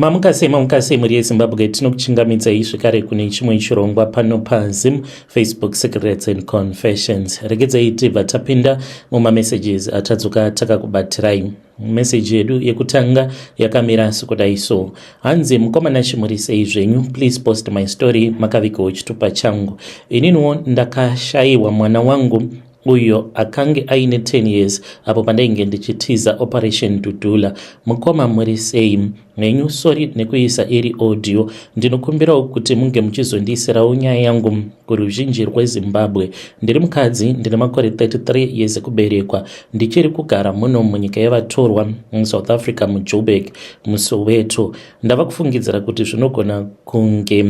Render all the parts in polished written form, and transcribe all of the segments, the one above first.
Mamuka sei, mamuka sei mhuri yeZimbabwe. Tinokuchingamidzai zvekare kune chimwe chirongwa pano paZim Facebook Secrets and Confessions. Regedzai tibva tapinda mumamessages atadzoka takakubatirai. Meseji yedu yekutanga yakamira sekudai so. Hanzi, "Mukomana, chimuri sei zvenyu? Please post my story, makavigawo chitupa changu. Ininiwo ndakashayiwa mwana wangu uyo akange aine 10 years apo pandainge ndichitiza Operation Dudula. Mukoma, muri sei mhenyu? Sorry nekuisa iri audio. Ndinokumbirawo kuti munge muchizondiisirawo nyaya yangu kuruzhinji rweZimbabwe. Ndiri mukadzi, ndine makore 33 years ekuberekwa. Ndichiri kugara muno munyika yevatorwa muSouth Africa, muJoburg, muSoweto. Ndava kufungidzira kuti zvinogona kunge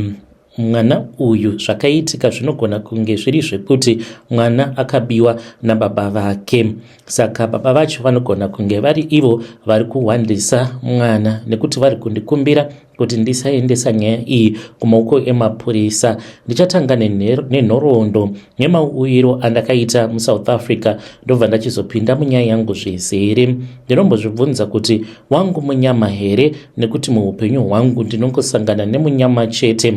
mwana uyu, zvakaitika zvinogona kunge zviri zvekuti mwana akabiwa nababa vake. Saka baba vacho vanogona kunge vari ivo vari kuhwandisa mwana, nekuti vari kundikumbira kuti ndisaendesa nyaya iyi kumaoko emapurisa. Ndichatanga nenhoroondo nemauyiro andakaita muSouth Africa, ndobva ndachizopinda munyaya yangu zvizere. Ndinombozvibvunza kuti wangu munyama here, nekuti muupenyu hwangu ndinongosangana nemunyama chete.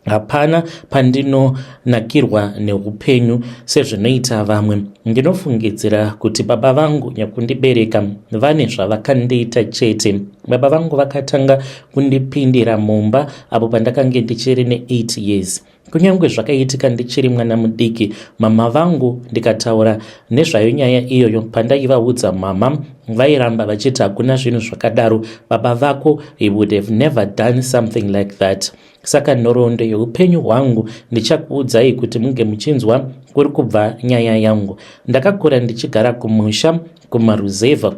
Hapana pandinonakirwa neupenyu sezvinoita vamwe. Ndinofungidzira kuti baba vangu nyakundibereka vane zvavakandiita chete. Baba vangu vakatanga kundipindira mumba apo pandakange ndichiri ne8 years. Kunyange zvakaitika ndichiri mwana mudiki, mama vangu ndikataura nezvayo nyaya iyoyo, pandaivaudza mama vairamba vachiti hakuna zvinhu zvakadaro, baba vako, he would have never done something like that. Saka nhoroondo yeupenyu hwangu ndichakuudzai kuti munge muchinzwa kuri kubva nyaya yangu. Ndakakura ndichigara kumusha kumaruzevha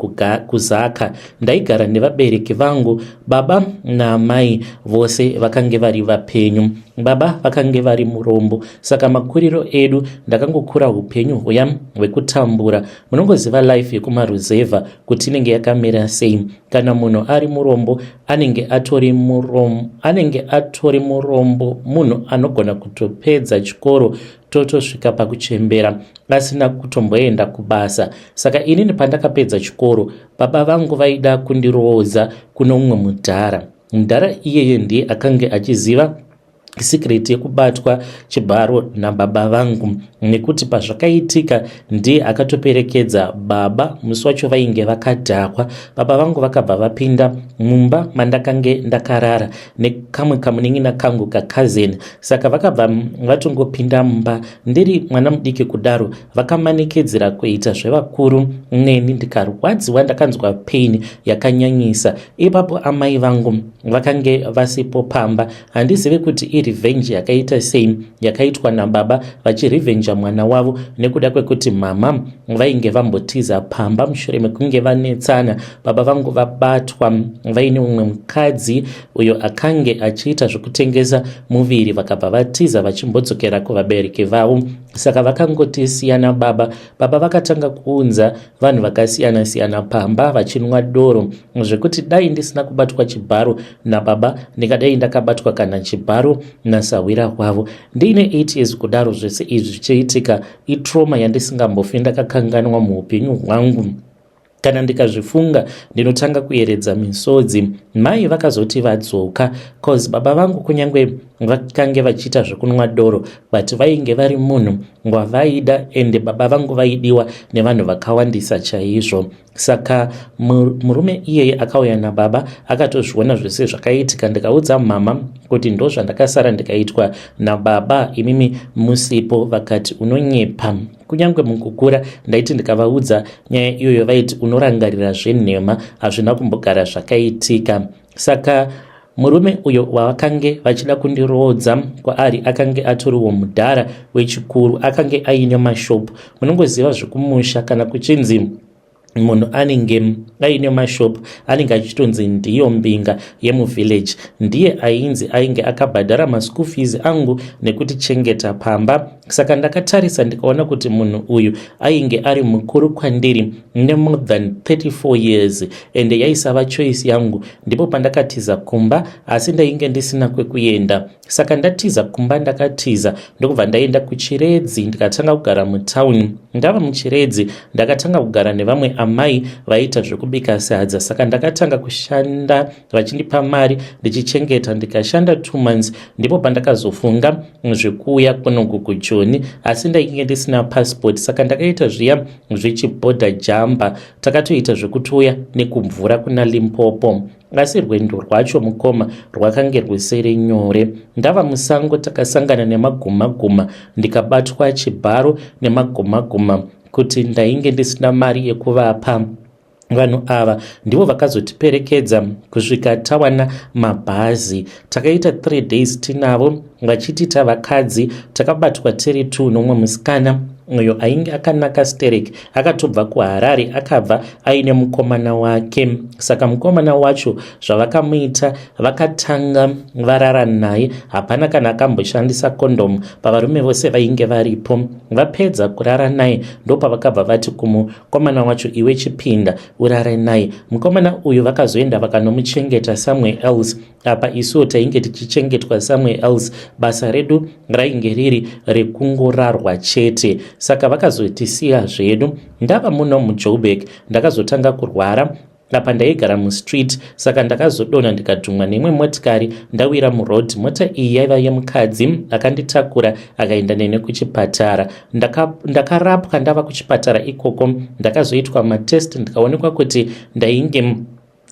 kuZaka. Ndaigara nevabereki vangu, baba naamai vose vakange vari vapenyu. Baba vakange vari murombo, saka makuriro edu ndakangokura upenyu huya hwekutambura. Munongoziva life yekumaruzevha kuti inenge yakamira sei. Kana munhu ari murombo, anenge atori murombo, anenge atori murombo. Munhu anogona kutopedza chikoro, totosvika pakuchembera asina kutomboenda kubasa. Saka inini pandakapedza chikoro, baba vangu vaida kundiroodza kuno mumwe mudhara. Mudhara iyeye ndiye akange achiziva secret yekubatwa chibharo nababa vangu, nekuti pazvakaitika ndiye akatoperekedza baba. Musi wacho vainge vakadhakwa. Baba vangu vakabva vapinda mumba mandakange ndakarara nekamwe kamunin'ina kangu kakazeni. Saka vakabva vatongopinda mumba ndiri mwana mudiki kudaro, vakamanikidzira kuita zvevakuru neni. Ndikarwadziwa, ndakanzwa pain yakanyanyisa ipapo. Amai vangu vakange vasipo pamba. Handizivi kuti irevenge yakaita sei yakaitwa nababa vachirevhenja mwana wavo, nekuda kwekuti mama vainge vambotiza pamba mushure mekunge vanetsana, baba vangu vabatwa vaine mumwe mukadzi uyo akange achiita zvekutengesa muviri. Vakabva vatiza vachimbodzokera kuvabereki vavo. Saka vakangotisiyana baba. Baba vakatanga kuunza vanhu vakasiyana-siyana pamba vachinwa doro, zvekuti dai ndisina kubatwa chibharo nababa, ndingadai ndakabatwa kana chibharo nasahwira wavo. Ndiine 8 years kudaro zvese izvi zvichiitika. Itrauma yandisingambofi ndakakanganwa muupenyu hwangu. Kana ndikazvifunga ndinotanga kuyeredza misodzi. Mai vakazoti vadzoka, cause baba vangu kunyange vakange vachiita zvekunwa doro, but vainge vari munhu wavaida, ende baba vangu vaidiwa nevanhu vakawandisa chaizvo. Saka murume iyeye akauya nababa, akatozviona zvese zvakaitika. Ndikaudza mama kuti ndo zvandakasara ndikaitwa nababa imimi musipo. Vakati unonyepa. Kunyange mukukura ndaiti ndikavaudza nyaya iyoyo vaiti unorangarira zvenhema, hazvina kumbogara zvakaitika. Saka murume uyo wavakange vachida kundiroodza kwaari akange atoriwo mudhara wechikuru, akange aine mashopu. Munongoziva zvekumusha, kana kuchinzi munhu anenge aine mashopu, anenge achitonzi ndiyo mbinga yemuvillage. Ndiye ainzi ainge akabhadhara maschool fees angu nekutichengeta pamba. Saka ndakatarisa ndikaona kuti munhu uyu ainge ari mukuru kwandiri nemore than 34 years, ende yaisava choice yangu. Ndipo pandakatiza kumba, asi ndainge ndisina kwekuenda. Saka ndatiza kumba, ndakatiza ndokubva ndaenda kuChiredzi, ndikatanga kugara mutauni. Ndava muChiredzi ndakatanga kugara nevamwe amai vaiita zvekubika. nekubika sadza. Saka ndakatanga kushanda vachindipa mari ndichichengeta, ndikashanda 2 months. Ndipo pandakazofunga zvekuuya kunoku kuJoni, asi ndainge ndisina passport. Saka ndakaita zviya zvechiborder jumper. Takatoita zvekutouya nekumvura kuna Limpopo, asi rwendo rwacho, mukoma, rwakange rwusiri nyore. Ndava musango, takasangana nemagumaguma, ndikabatwa chibharo nemagumaguma kuti ndainge ndisina mari yekuvapa. Vanhu ava ndivo vakazotiperekedza kusvika tawana mabhazi. Takaita 3 days tinavo vachitiita vakadzi. Takabatwa tiri 2 nomumwe musikana uyo ainge akanaka sterek, akatobva kuHarare, akabva aine mukomana wake. Saka mukomana wacho zvavakamuita, vakatanga varara naye. Hapana kana akamboshandisa kondomu pavarume vose vainge varipo. Vapedza kurara naye, ndopavakabva vati kumukomana wacho, "Iwe, chipinda urare naye." Mukomana uyu vakazoenda vakanomuchengeta somewhere else. Apa isuwo tainge tichichengetwa somewhere else. Basa redu rainge riri rekungorarwa chete. Saka vakazotisiya zvedu. Ndava muno muJoburg, ndakazotanga kurwara. Apa ndaigara mustreet, saka ndakazodonha ndikadhumwa neimwe motikari, ndawira muroad. Mota iyi yaiva yemukadzi akanditakura akaenda nene kuchipatara. Ndakarapwa. Ndava kuchipatara ikoko, ndakazoitwa matest, ndikaonekwa kuti ndainge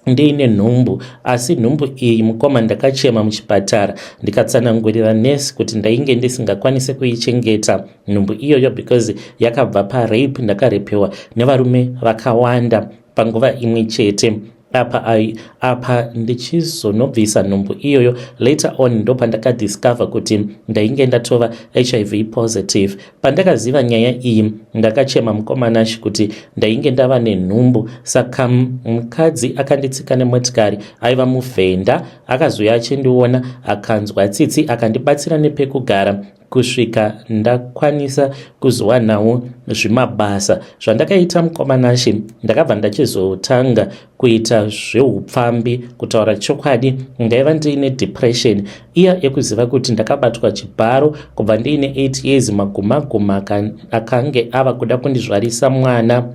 ndiine nhumbu. Asi nhumbu iyi, mukoma, ndakachema muchipatara, ndikatsanangurira nesi kuti ndainge ndisingakwanisi kuichengeta nhumbu iyoyo because yakabva parape. Ndakarepewa nevarume vakawanda panguva imwe chete. Apa ndichizonobvisa nhumbu iyoyo later on, ndopandakadiscover kuti ndainge ndatova HIV positive. Pandakaziva nyaya iyi, ndakachema, mukoma Nashi, kuti ndainge ndava nenhumbu. Saka mukadzi akanditsika nemotikari aiva muvhenda, akazouya achindiona, akanzwa tsitsi, akandibatsira nepekugara kusvika ndakwanisa kuzowanawo zvimabasa. Zvandakaita, mukoma Nashi, ndakabva ndachizotanga kuita zveupfambi. Kutaura chokwadi, ndaiva ndiine depression iya yekuziva kuti ndakabatwa chibharo kubva ndiine 8 years, magumaguma akange ava kuda kundizvarisa mwana.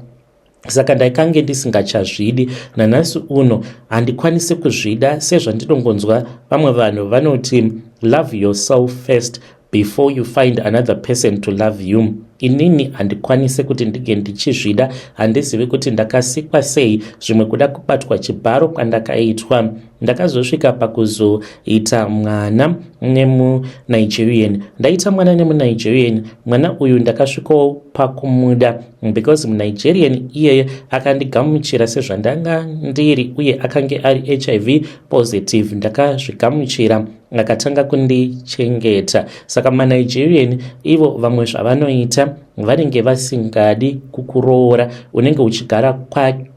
Saka ndaikange ndisingachazvidi. Nanhasi uno handikwanisi kuzvida, sezvandinongonzwa vamwe vanhu vanoti, "Love yourself first before you find another person to love you." Inini handikwanisi kuti ndinge ndichizvida. Handizivi kuti ndakasikwa sei, zvimwe kuda kubatwa chibharo kwandakaitwa. Ndakazosvika pakuzoita mwana nemuNigerian. Ndaita mwana nemuNigerian, mwana uyu ndakasvikawo pakumuda because muNigerian iyeye akandigamuchira sezvandanga ndiri, uye akange ari HIV positive. Ndakazvigamuchira, akatanga kundichengeta. Saka maNigerian ivo, vamwe zvavanoita, vanenge vasingadi kukuroora. Unenge uchigara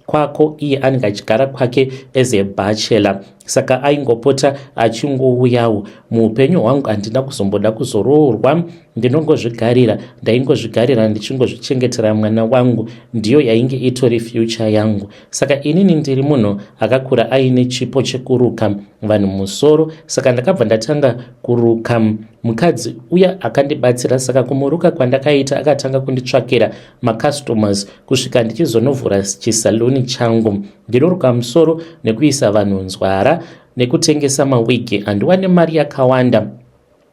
kwako, iye anenge achigara kwake as a bachelor. Saka aingopota achingouyawo muupenyu hwangu. Handina kuzomboda kuzoroorwa, ndinongozvigarira. Ndaingozvigarira ndichingozvichengetera mwana wangu, ndiyo yainge itori future yangu. Saka inini ndiri munhu akakura aine chipo chekuruka vanhu musoro. Saka ndakabva ndatanga kuruka mukadzi uya akandibatsira. Saka kumuruka kwandakaita, akatanga kunditsvakira macustomers kusvika ndichizonovhura chisaluni changu. Ndinoruka musoro nekuisa vanhu nzwara nekutengesa mawigi. Handiwane mari yakawanda,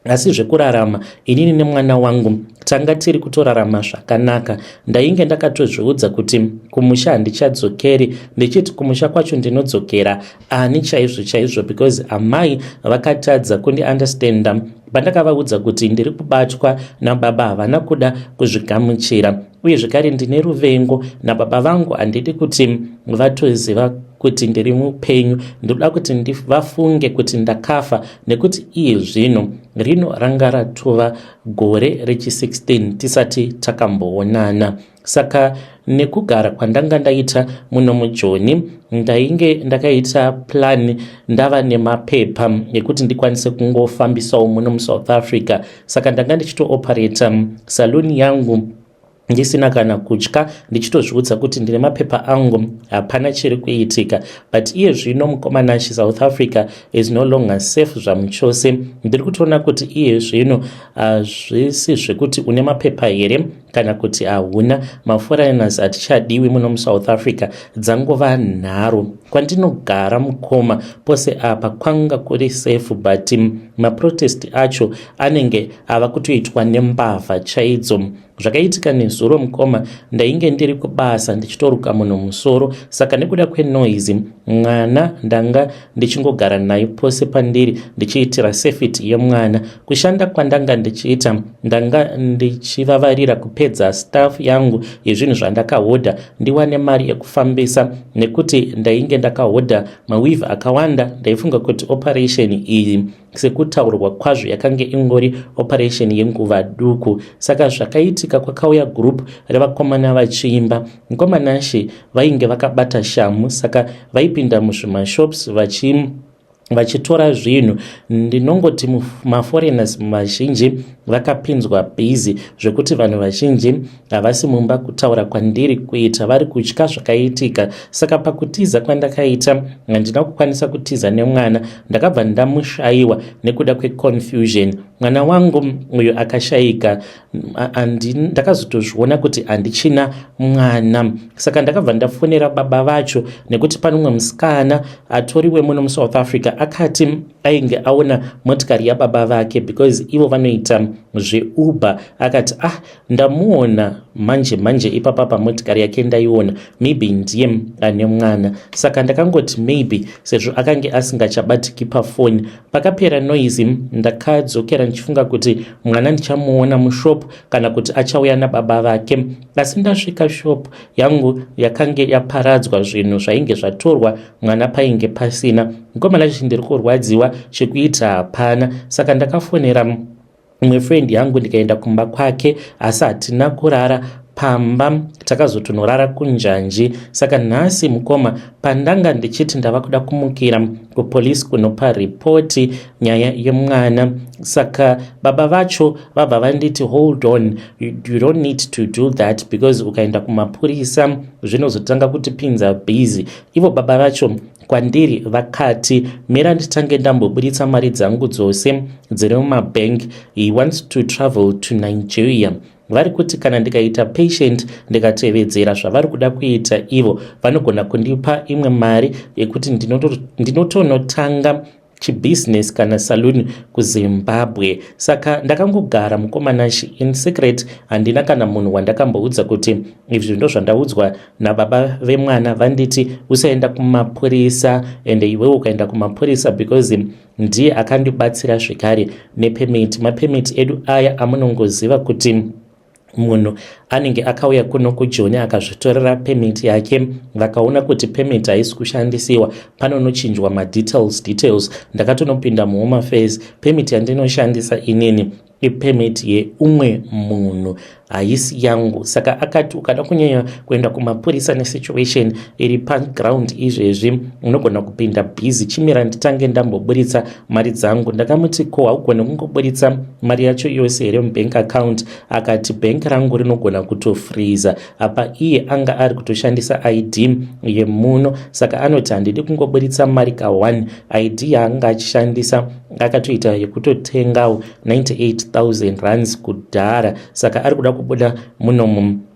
asi zvekurarama, inini nemwana wangu tanga tiri kutorarama zvakanaka. Ndainge ndakatozviudza kuti kumusha handichadzokeri. Ndichiti kumusha kwacho ndinodzokera ani chaizvo chaizvo? Because amai vakatadza kundiunderstanda. Pandakavaudza kuti ndiri kubatwa nababa, havana kuda kuzvigamuchira. Uye zvekare ndine ruvengo nababa vangu, handidi kuti vatoziva kuti ndiri mupenyu. Ndinoda kuti vafunge kuti ndakafa, nekuti iye zvino rino ranga ratova gore rechi16 tisati takamboonana. Saka nekugara kwandanga ndaita muno muJoni, ndainge ndakaita plan, ndava nemapepa ekuti ndikwanise kungofambisawo muno muSouth Africa. Saka ndanga ndichitooperata saluni yangu ndisina kana kutya, ndichitozviudza kuti ndine mapepa angu, hapana chiri kuitika. But iye zvino, mukoma Nashi, South Africa is no longer safe zvamuchose. Ndiri kutoona kuti iye zvino hazvisi zvekuti une mapepa here. Kana kuti hauna maforeigners, hatichadiwi muno muSouth Africa, dzangova nharo. Kwandinogara mukoma, pose apa kwanga kuri safe, but maprotest acho anenge ava kutoitwa nembavha chaidzo. Zvakaitika nezuro mukoma, ndainge ndiri kubasa ndichitoruka munhu musoro, saka nekuda kwenoise, mwana ndanga ndichingogara naye pose pandiri ndichiitira safety yemwana. Kushanda kwandanga ndichiita, ndanga ndichivavarira kupedza stuff yangu yezvinhu zvandakahodha, ndiwane mari yekufambisa, nekuti ndainge ndakahodha maweave akawanda. Ndaifunga kuti operation iyi, sekutaurwa kwazvo, yakange ingori operation yenguva duku. Saka zvakaitika, kwakauya group revakomana vachiimba. Mukomanashe, vainge vakabata shamu, saka vaipinda muzvimashops vachitora zvinhu. Ndinongoti maforeigners mazhinji vakapinzwa busy, zvekuti vanhu vazhinji havasi mumba. Kutaura kwandiri kuita, vari kutya zvakaitika. Saka pakutiza kwandakaita, handina kukwanisa kutiza nemwana. Ndakabva ndamushayiwa nekuda kweconfusion. Mwana wangu uyu akashayika. Ndakazotozviona kuti handichina mwana, saka ndakabva ndafonera baba vacho, nekuti pane umwe musikana atoriwe muno muSouth Africa akati ainge aona motikari yababa vake, because ivo vanoita zveUber. Akati, "Ah, ndamuona manje manje ipapa pamotikari yake, ndaiona, maybe ndiye ane mwana." Saka ndakangoti maybe, sezvo akange asingachabatiki pafoni. Pakapera noise, ndakadzokera ndichifunga kuti mwana ndichamuona mushop kana kuti achauya nababa vake, asi ndasvika, shop yangu yakange yaparadzwa, zvinhu zvainge zvatorwa, mwana painge pasina. Mukomana, chi ndiri kurwadziwa, chekuita hapana. Saka ndakafonera imwe friend yangu, ndikaenda kumba kwake, asi hatina kurara pamba, takazotonorara kunjanji. Saka nhasi mukoma, pandanga ndichiti ndava kuda kumukira kupolisi kunopa ripoti nyaya yemwana, saka baba vacho vabva vanditi, "Hold on, you don't need to do that, because ukaenda kumapurisa zvinozotanga kutipinza busy." Ivo baba vacho kwandiri vakati, "Mira nditange ndamboburitsa mari dzangu dzose dziri mumabank." He wants to travel to Nigeria. Vari kuti kana ndikaita patient, ndikatevedzera zvavari kuda kuita ivo, vanogona kundipa imwe mari yekuti ndinotonotanga chibhizinesi kana saloon kuZimbabwe. Saka ndakangogara mukomanashi in secret, handina kana munhu wandakamboudza kuti izvi ndo zvandaudzwa nababa vemwana. Vanditi usaenda kumapurisa, ende iwewe ukaenda kumapurisa, because ndiye akandibatsira zvekare nepermit. Mapermit edu aya amunongoziva kuti munhu anenge akauya kuno kuJoni akazvitorera permit yake, vakaona kuti permit haisi kushandisiwa, panonochinjwa madetails details. Ndakatonopinda muHome Affairs, permit yandinoshandisa inini ipermit yeumwe munhu, haisi yangu. Saka akati ukada kunyanya kuenda kumapurisa nesituation iri paground izvezvi, unogona kupinda busy. Chimira nditange ndamboburitsa mari dzangu. Ndakamuti, "Ko haugoni kungoburitsa mari yacho yose here mubank account?" Akati, "Bank rangu rinogona kutofreeza." Apa iye anga ari kutoshandisa ID yemuno, saka anoti handidi kungoburitsa mari ka1. ID yaanga achishandisa akatoita yekutotengawo 98,000 rands kudhara. Saka ari kuda kubuda muno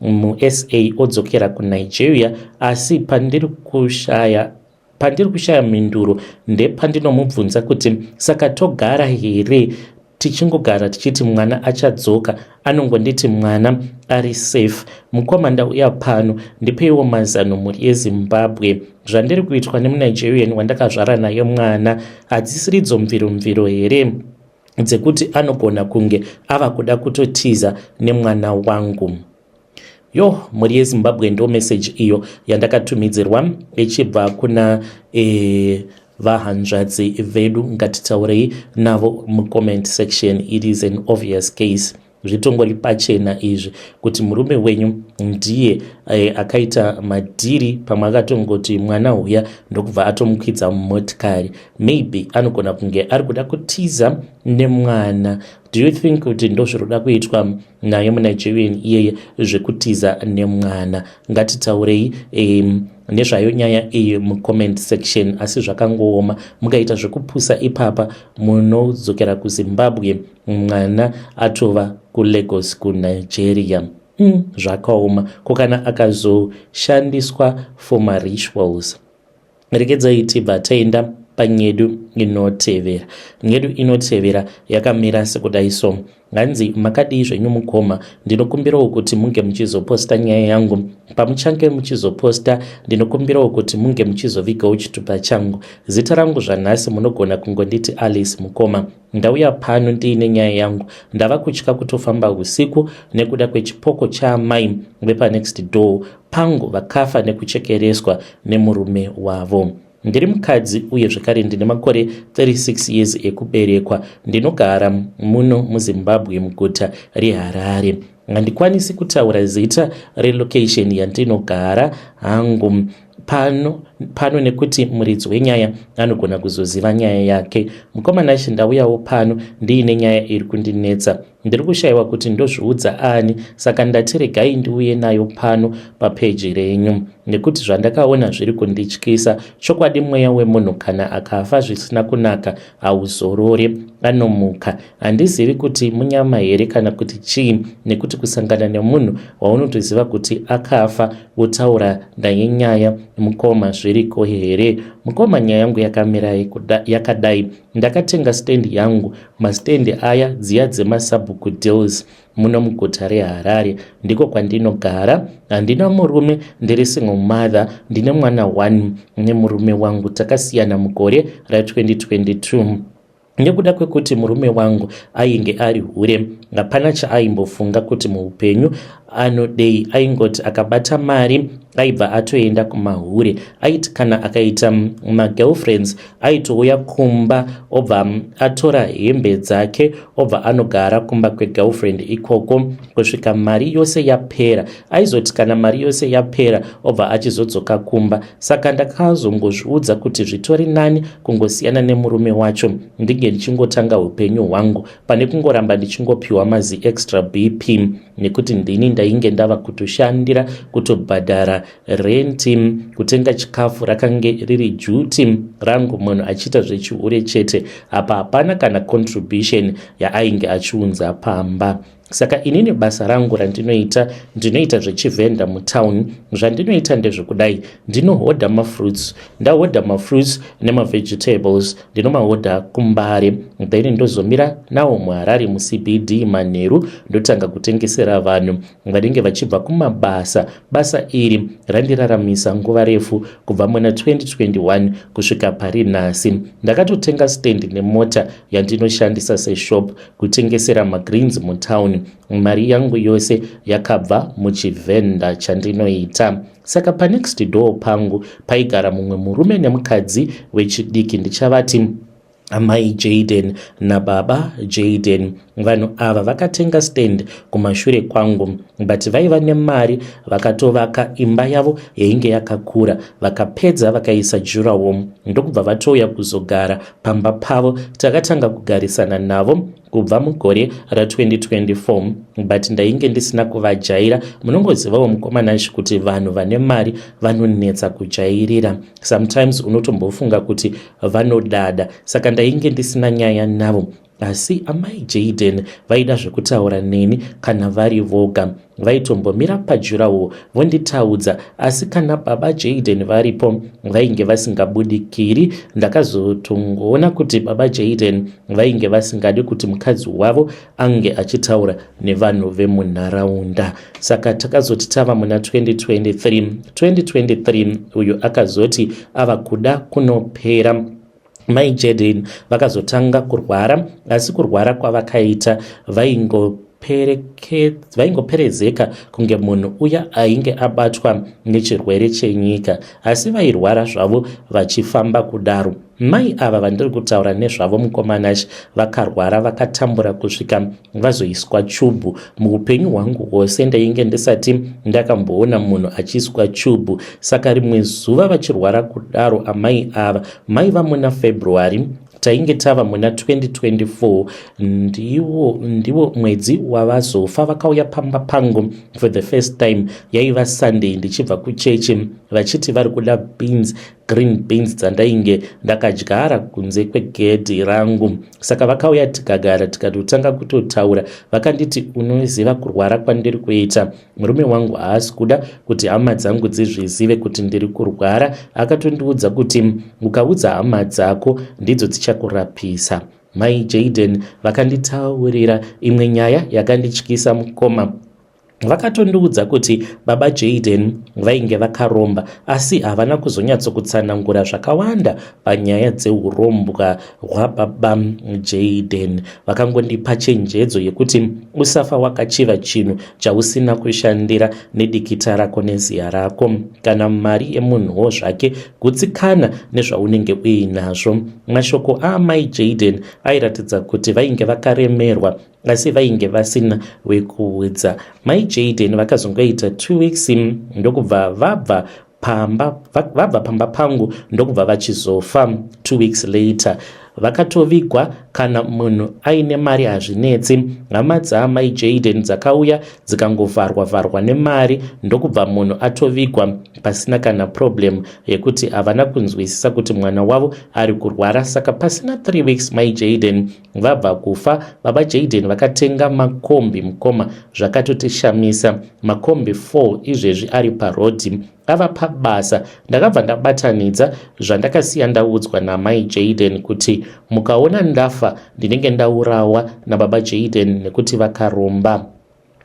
muSA odzokera kuNigeria. Asi pandiri kushaya mhinduro ndepandinomubvunza kuti, "Saka togara here tichingogara tichiti mwana achadzoka?" Anongonditi mwana ari safe. Mukoma, ndauya pano, ndipeiwo mazano, mhuri yeZimbabwe. Zvandiri kuitwa nemuNigerian wandakazvara naye mwana, hadzisiridzo mviromviro here dzekuti anogona kunge ava kuda kutotiza nemwana wangu? Yo, mhuri yeZimbabwe, ndo meseji iyo yandakatumidzirwa ichibva kuna vahanzvadzi vedu. Ngatitaurei navo mucomment section. It is an obvious case, zvitongori pachena izvi kuti murume wenyu ndiye akaita madhiri. Pamwe akatongoti mwana uya, ndokubva atomukwidza mumotikari. Maybe anogona kunge ari kuda kutiza nemwana. Do you think kuti ndo zviri kuitwa naye muNigerian iyeye, zvekutiza nemwana? Ngatitaurei nezvayo nyaya iyi mucomment section. Asi zvakangooma, mukaita zvekupusa ipapa, munodzokera kuZimbabwe mwana atova kuLagos kuNigeria. Zvakaoma. Ko kana akazoshandiswa for marituals? Regedzai tibva taenda panyedu inotevera. Nyedu inotevera yakamira sekudai so. Hanzi, "Makadii zvenyu mukoma? Ndinokumbirawo kuti munge muchizoposta nyaya yangu. Pamuchange muchizoposta, ndinokumbirawo kuti munge muchizovigawo chitupa changu. Zita rangu zvanhasi munogona kungonditi Alice. Mukoma, ndauya pano ndiine nyaya yangu. Ndava kutya kutofamba usiku nekuda kwechipoko chaamai vepanext door pangu vakafa nekuchekereswa nemurume wavo. Ndiri mukadzi uye zvekare ndine makore 36 years ekuberekwa. Ndinogara muno muZimbabwe, muguta reHarare. Handikwanisi kutaura zita relocation yandinogara hangu pano pano nekuti muridzi wenyaya anogona kuzoziva nyaya yake. Mukoma Nashe, ndauyawo pano ndiine nyaya iri kundinetsa. Ndiri kushayiwa kuti ndozviudza ani, saka ndati regai ndiuye nayo pano papeji renyu nekuti zvandakaona zviri kundityisa chokwadi. Mweya wemunhu kana akafa zvisina kunaka hauzorore, anomuka. Handizivi kuti munyama here kana kuti chii, nekuti kusangana nemunhu waunotoziva kuti akafa wotaura naye nyaya, mukoma, zviriko here? Mukoma, nyaya yangu yakamira yakadai. Ndakatenga stendi yangu, mastendi aya dziya dzemasabhuku deals, muno muguta reHarare, ndiko kwandinogara. Handina murume, ndiri single mother. Ndine mwana 1 nemurume wangu. Takasiyana mugore ra2022 nekuda kwekuti murume wangu ainge ari hure. Hapana chaaimbofunga kuti muupenyu anodei. Aingoti akabata mari aibva atoenda kumahure. Aiti kana akaita magirlfriends, aitouya kumba obva atora hembe dzake, obva anogara kumba kwegirlfriend ikoko kusvika mari yose yapera. Aizoti kana mari yose yapera, obva achizodzoka kumba. Saka ndakazongozviudza kuti zvitori nani kungosiyana nemurume wacho, ndinge ndichingotanga upenyu hwangu pane kungoramba ndichingopiwa mazi extra BP, nekuti ndini ndainge ndava kutoshandira kutobhadhara renti, kutenga chikafu. Rakange riri duty rangu. Munhu achiita zvechihure chete, apa hapana kana contribution yaainge achiunza pamba. Saka inini basa rangu randinoita, ndinoita zvechivhenda mutown. Zvandinoita ndezvekudai: ndinohodha mafruits. Ndahodha mafruits nemavegetables, ndinomahodha kuMbare, then ndozomira nawo muHarare muCBD manheru, ndotanga kutengesera vanhu vanenge vachibva kumabasa. Basa iri randiraramisa nguva refu, kubva muna 2021 kusvika pari nhasi. Ndakatotenga stand nemota yandinoshandisa seshop kutengesera magreens mutown. Mari yangu yose yakabva muchivhenda chandinoita. Saka panext door pangu paigara mumwe murume nemukadzi wechidiki, ndichavati amai Jaden nababa Jaden. Vanhu ava vakatenga stand kumashure kwangu, but vaiva nemari, vakatovaka imba yavo yainge yakakura. Vakapedza vakaisa durawall, ndokubva vatouya kuzogara pamba pavo. Takatanga kugarisana navo kubva mugore ra2024, but ndainge ndisina kuvajaira. Munongozivawo, mukoma Nashe, kuti vanhu vane mari vanonetsa kujairira. Sometimes unotombofunga kuti vanodada. Saka ndainge ndisina nyaya navo, asi amai Jaden vaida zvekutaura neni kana vari voga. Vaitombomira padurawall vonditaudza, asi kana baba Jaden varipo vainge vasingabudikiri. Ndakazotongoona kuti baba Jaden vainge vasingadi kuti mukadzi wavo ange achitaura nevanhu vemunharaunda. Saka takazoti tava muna 2023, 2023 uyu akazoti ava kuda kunopera, mai Jaden vakazotanga kurwara. Asi kurwara kwavakaita, vaingoperezeka kunge munhu uya ainge abatwa nechirwere chenyika, asi vairwara zvavo vachifamba kudaro. Mai ava vandiri kutaura nezvavo, mukoma Nashe, vakarwara, vakatambura kusvika vazoiswa chubhu. Muupenyu hwangu hwose ndainge ndisati ndakamboona munhu achiiswa chubhu. Saka rimwe zuva vachirwara kudaro amai ava, maiva muna February, tainge tava muna 2024, ndiwo mwedzi wavazofa. Vakauya pamba pangu for the first time. Yaiva Sunday, ndichibva kuchechi, vachiti vari kuda beans. green beans dzandainge ndakadyara kunze kwegedhi rangu. Saka vakauya tikagara tikatotanga kutotaura. Vakanditi unoziva kurwara kwandiri kuita, murume wangu haasi kuda kuti hama dzangu dzizvizive kuti ndiri kurwara. Akatondiudza kuti ukaudza hama dzako ndidzo dzichakurapisa. Mai Jayden vakanditaurira imwe nyaya yakandityisa mukoma. Vakatondiudza kuti baba Jayden vainge vakaromba asi havana kuzonyatsokutsanangura zvakawanda panyaya dzeurombwa hwababa Jayden. Vakangondipa chenjedzo yekuti usafa wakachiva chinhu chausina kushandira nedikita rako neziya rako. Kana mari yemunhuwo zvake, gutsikana nezvaunenge uinazvo. Mashoko aamai Jayden airatidza kuti vainge vakaremerwa asi vainge vasina wekuudza. Mai Jayden vakazongoita 2 weeks ndokubva vabva pamba vabva pamba pangu ndokubva vachizofa 2 weeks later. Vakatovigwa. Kana munhu aine mari hazvinetsi. Hama dzaamai Jayden dzakauya dzikangovharwa vharwa nemari ndokubva munhu atovigwa pasina kana problem yekuti havana kunzwisisa kuti mwana wavo ari kurwara. Saka pasina 3 weeks mai Jayden vabva kufa, baba Jayden vakatenga makombi mukoma, zvakatotishamisa. Makombi 4 izvezvi ari parodhi ava pabasa. Ndakabva ndabatanidza zvandakasiya ndaudzwa namai Jayden kuti mukaona ndafa ndinenge ndaurawa nababa Jayden nekuti vakaromba.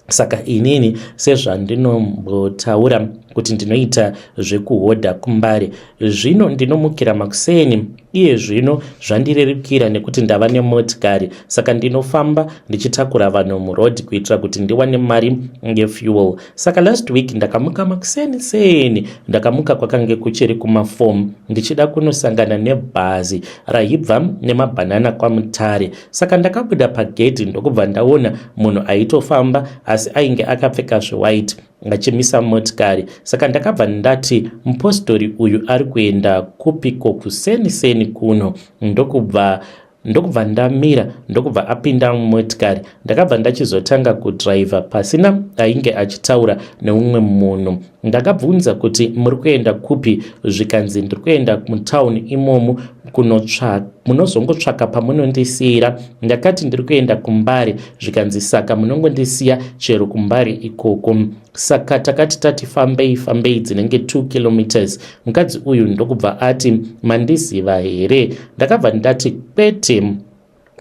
Saka inini sezvandinombotaura kuti ndinoita zvekuhodha kuMbare, zvino ndinomukira makuseni. Iye zvino zvandirerukira nekuti ndava nemotikari, saka ndinofamba ndichitakura vanhu murodhi kuitira kuti ndiwane mari yefuel. Saka last week ndakamuka makuseni seni, ndakamuka kwakange kuchiri kuma4 ndichida kunosangana nebhazi raibva nemabhanana kwaMutare. Saka ndakabuda pagedhi ndokubva ndaona munhu aitofamba asi ainge akapfeka zvewhite achimisa motikari. Saka ndakabva ndati mupostori uyu ari kuenda kupiko kuseni seni kuno? Ndokubva ndamira, ndokubva apinda mumotikari. Ndakabva ndachizotanga kudhiraivha pasina ainge achitaura neumwe munhu. Ndakabvunza kuti muri kuenda kupi, zvikanzi ndiri kuenda mutauni imomo kunotsvaka, munozongotsvaka pamunondisiyira. Ndakati ndiri kuenda kuMbare, zvikanzi saka munongondisiya chero kuMbare ikoko. Saka takati tati fambei fambei dzinenge 2 kilometers, mukadzi uyu ndokubva ati mandiziva here? Ndakabva ndati kwete.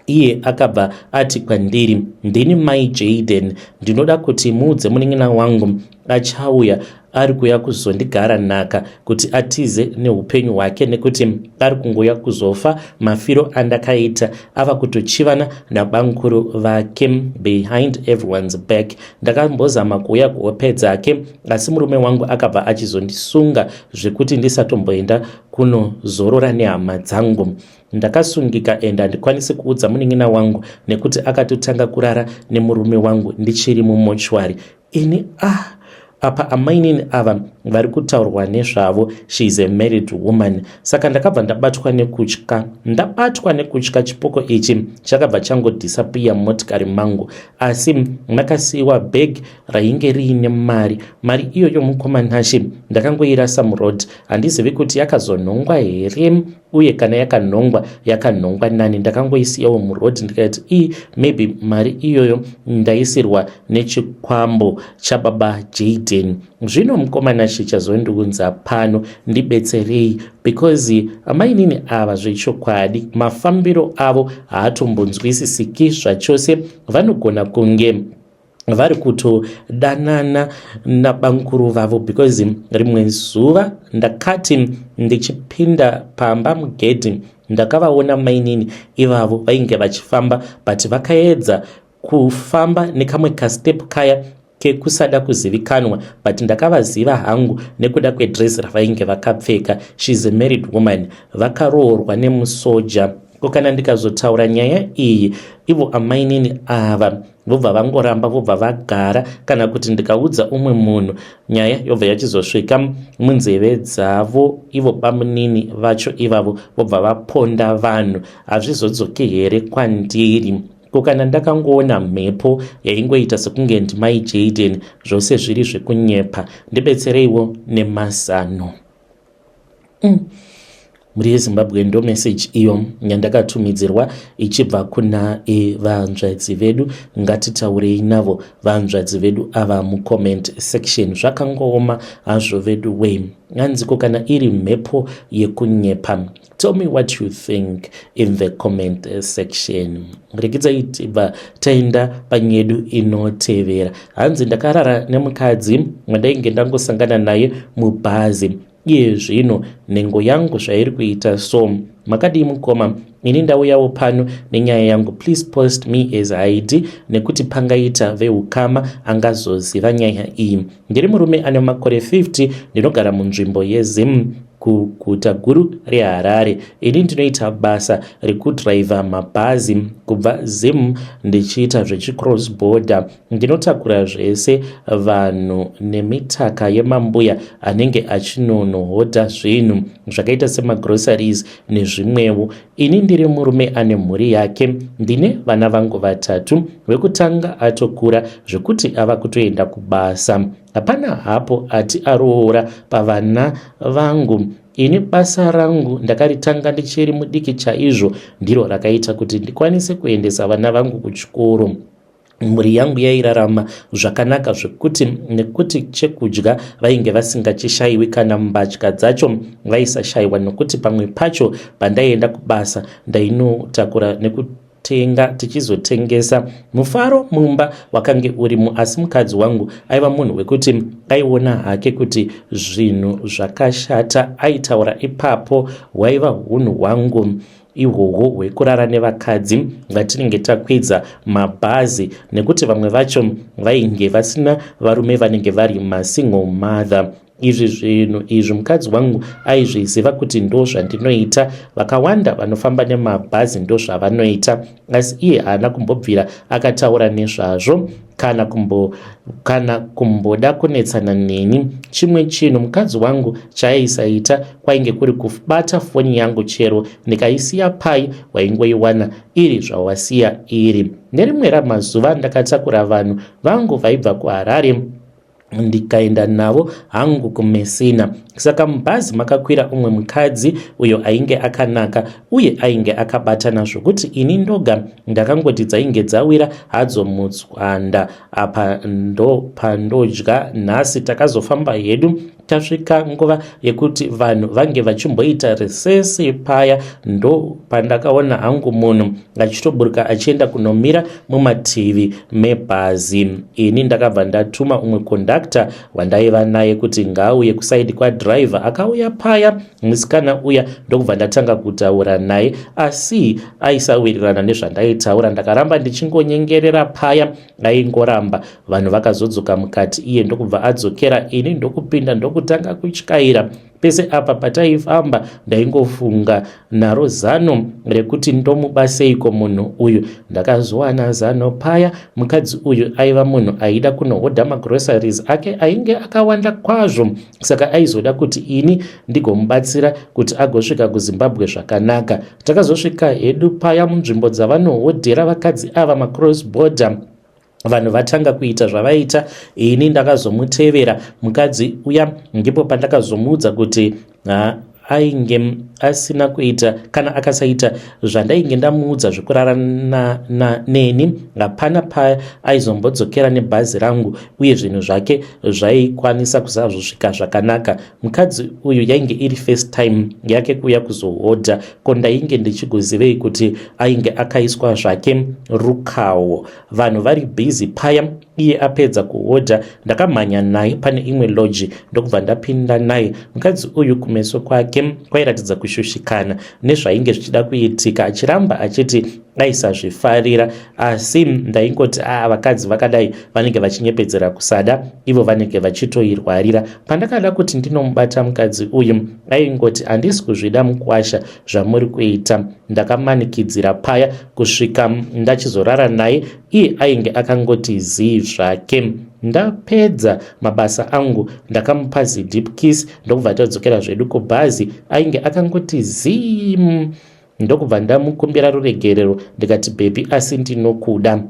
Iye akabva ati kwandiri ndini mai Jayden, ndinoda kuti muudze munin'ina wangu achauya ari kuya kuzondigara nhaka kuti atize neupenyu hwake nekuti ari kungoya kuzofa mafiro andakaita, ava kutochivana nabankuru vake behind everyone's back. Ndakambozama kuuya kuhope dzake asi murume wangu akabva achizondisunga zvekuti ndisatomboenda kunozorora nehama dzangu. Ndakasungika and handikwanisi kuudza munin'ina wangu nekuti akatotanga kurara nemurume wangu ndichiri mumochwari ini. Ah, apa amainini ava vari kutaurwa nezvavo, she is a married woman. Saka ndakabva ndabatwa nekutya, ndabatwa nekutya. Chipoko ichi chakabva changodisappear mumotikari mangu, asi makasiyiwa bag rainge riine mari. Mari iyoyo mukoma Nashe ndakangoirasa muroad. Handizivi kuti yakazonhongwa here, uye kana yakanhongwa yakanhongwa nani. Ndakangoisiyawo muroad ndikati i maybe mari iyoyo ndaisirwa nechikwambo chababa Jayden. Zvino mukoma Nashe, chazondiunza pano, ndibetserei because amainini ava zvechokwadi mafambiro avo haatombonzwisisiki zvachose. Vanogona kunge vari kutodanana nabankuru vavo because rimwe zuva ndakati ndichipinda pamba mugedhi ndakavaona mainini ivavo vainge vachifamba, but vakaedza kufamba nekamwe kastep kaya kekusada kuzivikanwa, but ndakavaziva hangu nekuda kwedress ravainge vakapfeka. She is a married woman, vakaroorwa nemusoja. Ko kana ndikazotaura nyaya iyi, ivo amainini ava vobva vangoramba, vobva vagara, kana kuti ndikaudza umwe munhu, nyaya yobva yachizosvika munzeve dzavo, ivo bamunini vacho ivavo vobva vaponda vanhu, hazvizodzoki here kwandiri? Ko kana ndakangoona mhepo yaingoita sekunge ndimai Jayden, zvose zviri zvekunyepa? Ndibetsereiwo nemazano. Mhuri yeZimbabwe, ndo message iyo yandakatumidzirwa ichibva kuna vanzvadzi vedu. Ngatitaurei navo vanzvadzi vedu ava mucomment section. Zvakangooma hazvo vedu wei, anziko kana iri mhepo yekunyepa? Tell me what you think in the comment section. Regedzai tibva taenda panyedu inotevera. Hanzi, ndakarara nemukadzi wandainge ndangosangana naye mubhazi. Iye zvino nhengo yangu zvairi kuita so. Makadii mukoma? Ini ndauyawo pano nenyaya yangu. Please post me as ID nekuti pangaita veukama angazoziva nyaya iyi. Ndiri murume ane makore 50, ndinogara munzvimbo yeZim, kuguta guru reHarare. Ini ndinoita basa rekudhiraivha mabhazi kubva Zim ndichiita zvechicross border. Ndinotakura zvese vanhu nemitaka yemambuya anenge achinonohodha zvinhu zvakaita semagroceries nezvimwewo. Ini ndiri murume ane mhuri yake. Ndine vana vangu vatatu. Wekutanga atokura zvekuti ava kutoenda kubasa. Hapana hapo ati aroora pavana vangu. Ini basa rangu ndakaritanga ndichiri mudiki chaizvo. Ndiro rakaita kuti ndikwanise kuendesa vana vangu kuchikoro. Mhuri yangu yairarama zvakanaka zvekuti, nekuti chekudya vainge vasingachishayiwi, kana mbatya dzacho vaisashayiwa, nokuti pamwe pacho pandaienda kubasa ndainotakura nekutenga tichizotengesa. Mufaro mumba wakange urimo, asi mukadzi wangu aiva munhu wekuti aiona hake kuti zvinhu zvakashata aitaura ipapo. Hwaiva hunhu hwangu ihwohwo hwekurara nevakadzi vatinenge takwidza mabhazi, nekuti vamwe vacho vainge vasina varume, vanenge vari masingle mother. Izvi zvinhu izvi mukadzi wangu aizviziva kuti ndo zvandinoita. Vakawanda vanofamba nemabhazi ndo zvavanoita, asi iye haana kumbobvira akataura nezvazvo kana kumboda kunetsana neni. Chimwe chinhu mukadzi wangu chaaisaita kwainge kuri kubata foni yangu. Chero ndikaisiya pai, waingoiwana iri zvawasiya iri. Nerimwe ramazuva ndakatakura vanhu vangu vaibva kuHarare, ndikaenda navo hangu kuMessina. Saka mubhazi makakwira umwe mukadzi uyo ainge akanaka uye ainge akabatana zvokuti ini ndoga ndakangoti dzainge dzawira hadzo mutswanda, apa ndo pandodya nhasi. Takazofamba hedu tasvika nguva yekuti vanhu vange vachimboita recess paya. Ndo pandakaona hangu munhu achitoburuka achienda kunomira mumativi mebhazi. Ini ndakabva ndatuma umwe kondakta wandaiva naye kuti ngaauye kuside kwadhiraivha. Akauya paya musikana uya, ndokubva ndatanga kutaura naye, asi aisawirirana nezvandaitaura. Ndakaramba ndichingonyengerera paya, aingoramba. Vanhu vakazodzoka mukati, iye ndokubva adzokera, ini ndokupinda, ndokutanga kutyaira. Pese apa pataifamba ndaingofunga naro zano rekuti ndomuba seiko munhu uyu. Ndakazowana zano paya. Mukadzi uyu aiva munhu aida kunohodha magroceries ake ainge akawanda kwazvo, saka aizoda kuti ini ndigomubatsira kuti agosvika kuZimbabwe zvakanaka. Takazosvika hedu paya munzvimbo dzavanohodhera vakadzi ava macross border. Vanhu vatanga kuita zvavaita, ini ndakazomutevera mukadzi uya. Ndipo pandakazomuudza kuti ainge asina kuita kana akasaita zvandainge ndamuudza zvekurara neni, hapana paaizombodzokera nebhazi rangu uye zvinhu zvake zvaikwanisa kusazosvika zvakanaka. Mukadzi uyu yainge iri first time yake kuuya kuzohodha. Ko ndainge ndichigozivei kuti ainge akaiswa zvake rukawo? Vanhu vari busy paya, iye apedza kuhodha, ndakamhanya naye pane imwe lodge, ndokubva ndapinda naye. Mukadzi uyu kumeso kwake kwairatidza kushushikana nezvainge zvichida kuitika, achiramba achiti aisazvifarira, asi ndaingoti a vakadzi vakadai vanenge vachinyepedzera kusada, ivo vanenge vachitoirwarira. Pandakada kuti ndinomubata mukadzi uyu, aingoti, "Handisi kuzvida mukwasha zvamuri kuita." Ndakamanikidzira paya kusvika ndachizorara naye. Iye ainge akangoti zii zvake. Ndapedza mabasa angu, ndakamupa zideep kiss, ndokubva tadzokera zvedu kubhazi. Ainge akangoti zii, ndokubva ndamukumbira ruregerero, ndikati, "Baby, asi ndinokuda."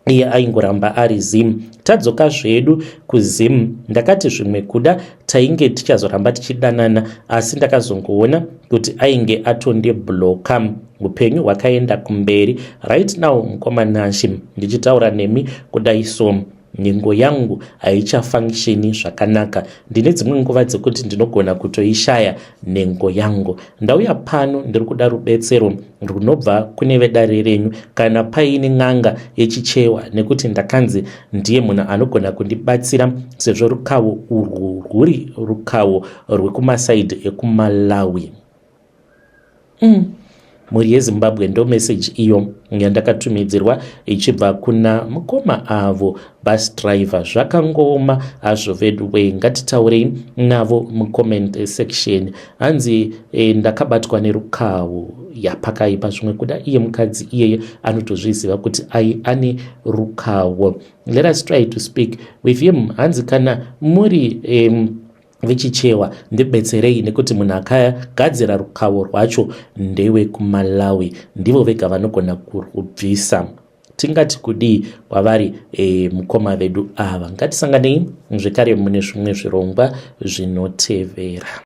Iye aingoramba ari Zim. Tadzoka zvedu kuZim, ndakati zvimwe kuda tainge tichazoramba tichidanana, asi ndakazongoona kuti ainge atondibloka. Upenyu hwakaenda kumberi. Right now, mukoma Nashi, ndichitaura nemi kudai so, nhengo yangu haichafunctioni zvakanaka. Ndine dzimwe nguva dzekuti ndinogona kutoishaya nhengo yangu. Ndauya pano ndiri kuda rubetsero runobva kune vedare renyu, kana paine n'anga yechichewa, nekuti ndakanzi ndiye munhu anogona kundibatsira, sezvo rukawo urwu rwuri rukawo rwekumasaidhi ekuMalawi. Mhuri yeZimbabwe, ndo meseji iyo yandakatumidzirwa ichibva kuna mukoma avo bus driver. Zvakangooma hazvo vedu wei. Ngatitaurei navo mucomment section. Hanzi ndakabatwa nerukawo yapakaipa. Zvimwe kuda iye mukadzi iyeye anotozviziva kuti ai ane rukawo. Let us try to speak with him. Hanzi kana muri vechichewa, ndibetserei, nekuti munhu akagadzira rukawo rwacho ndewekuMalawi, ndivo vega vanogona kurubvisa. Tingati kudii kwavari mukoma vedu ava? Ngatisanganei zvekare mune zvimwe zvirongwa zvinotevera.